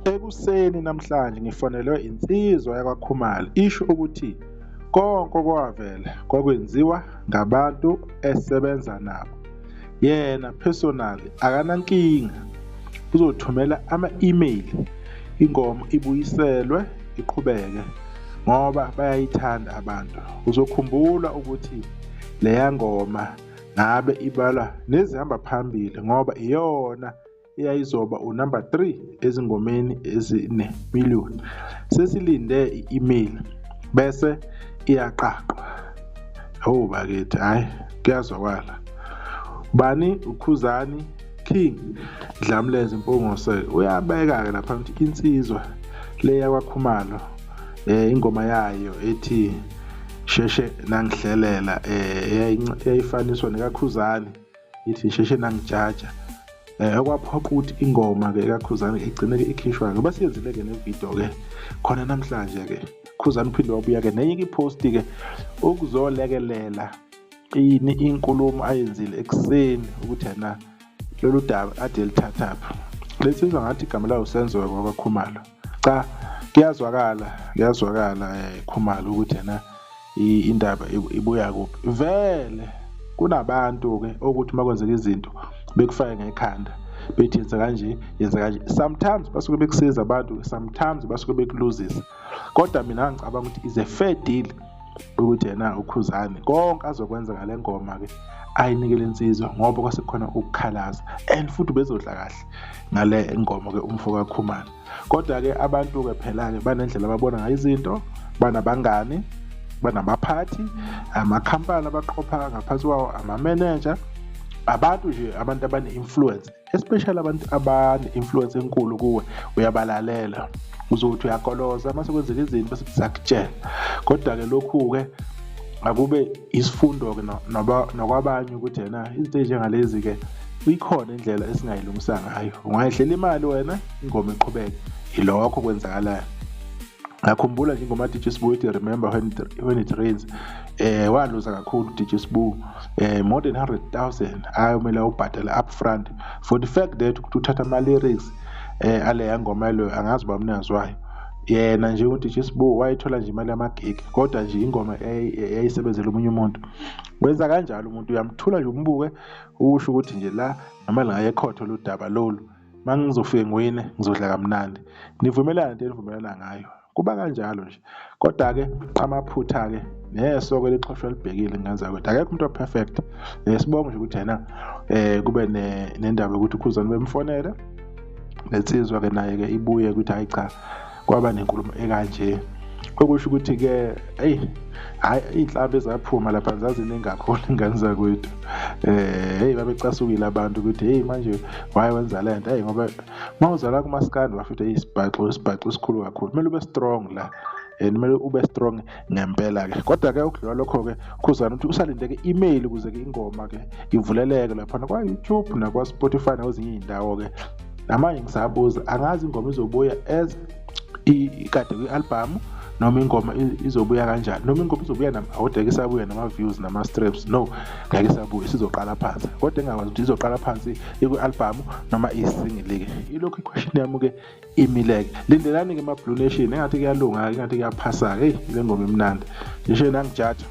Ekuseni namhlanje ngifonelwe insizwa yakwaKhumalo isho ukuthi konke okwavela kwakwenziwa ngabantu esebenza nabo. Yena personally akanankinga, uzothumela ama-email ingoma ibuyiselwe iqhubeke ngoba bayayithanda abantu. Uzokhumbula ukuthi leya ngoma ngabe ibalwa nezihamba phambili ngoba iyona eyayizoba unamba 3 ezingomeni ezine million. Sesilinde i-email bese iyaqaqwa. Hawu bakithi, hhayi kuyazwakala. Bani uKhuzani King Dlamleze Mpungose uyabeka-ke lapha ukuthi insizwa le yakwaKhumalo ingoma yayo ethi sheshe nangihlelela eyayifaniswa nekaKhuzani ithi sheshe nangijaja okwaphoqa ukuthi ingoma-ke ekaKhuzani igcine-ke ikhishwa-ke basiyenzile-ke nevidiyo-ke khona namhlanje-ke. Khuzani uphinde wabuya-ke nenye iposti-ke ukuzolekelela ini inkulumo ayenzile ekuseni ukuthi yena lolu daba ade lithathaphi. Lensizwa ngathi igama layo Senzo wakwaKhumalo. Cha, kuyazwakala, kuyazwakala Khumalo ukuthi yena indaba ibuya kuphi. Vele kunabantu-ke okuthi uma kwenzeka izinto bekufake ngekhanda bethi yenza kanje, yenza kanje. Sometimes basuke bekusiza abantu, sometimes basuke bekuluzisa. Kodwa mina ngicabanga ukuthi is a fair deal ukuthi yena uKhuzani konke azokwenza ngale ngoma-ke ayinikele insizwa ngoba kwase kukhona ukukhalaza and futhi ubezodla kahle ngale ngoma-ke umfo kaKhumalo. Kodwa-ke abantu-ke phela-ke banendlela ababona ngayo izinto, banabangani, banabaphathi, amakhampani abaqopha ngaphansi kwawo, amamenenja, abantu nje abantu abane-influence, especially abantu abane-influence enkulu kuwe uyabalalela. Uzothi uyakoloza mase kwenzeka izinto bese sakutshela. Kodwa-ke lokhu-ke akube isifundo-ke nakwabanye ukuthi yena izinto ey'njengalezi-ke ikhona indlela esingayilungisa ngayo. Ungayidlela imali wena ingoma iqhubeke. Yilokho okwenzakalayo. Ngakhumbula nje ingoma DJ Sbu ethi Remember When It Rains. Waluza kakhulu DJ Sbu, more than 100,000 ayomele awubhadale up front for the fact that ukuthi uthatha ama lyrics aleya ngoma leyo, angazi uba mnikazi wayo. Yena nje uDJ Sbu wayethola nje imali yamagigi, kodwa nje ingoma eyayisebenzela omunye umuntu. Wenza kanjalo umuntu uyamthula nje umbuke usho ukuthi nje la noma ngaye ekhotho lodaba lolu mangizofike ngiwine ngizodla kamnandi. Nivumelana into enivumelana ngayo. Kuba kanjalo nje. Kodwa-ke amaphutha-ke nesoko elixhoshwa libhekile ngenza ukuthi akekho umuntu o-perfect. Sibonge nje ukuthi yena kube nendaba yokuthi uKhuzani bemfonele nensizwa-ke naye-ke ibuye ukuthi hayi cha kwaba nenkulumo ekanje. Okusho ukuthi-ke eyi hhayi iy'nhlamvu ezaphuma lapha zaziningi kakhulu ingane zakwethu. Hheyi babecasukile abantu ukuthi hheyi manje why wenza le nto, hheyi ngoba uma uzalwa kumaskandi bafethu isibhaxu isibhaxu esikhulu kakhulu, kumele ube strong la and kumele ube strong ngempela-ke. Kodwa-ke ukudlula lokho-ke Khuzani ukuthi usalindeke i-email ukuze-ke ingoma-ke ivuleleke laphana kwa-YouTube nakwa-Spotify nakwezinye iy'ndawo-ke. Namanje ngisabuza angazi ingoma izobuya as ikade kwi-album noma ingoma izobuya kanjani, noma ingoma izobuya kodwa ngeke isabuya nama-views nama-streams, no ngeke isabuye, sizoqala phansi. Kodwa engakwazi ukuthi izoqala phansi ikwi-album noma iyisingle-ke. Ilokhu i-question yami-ke imileke. Lindelani-ke ma-Blue Nation, engathi kuyalunga-ke, engathi kuyaphasa-ke. Eyi le ngoma imnandi, ngisho nangijaja.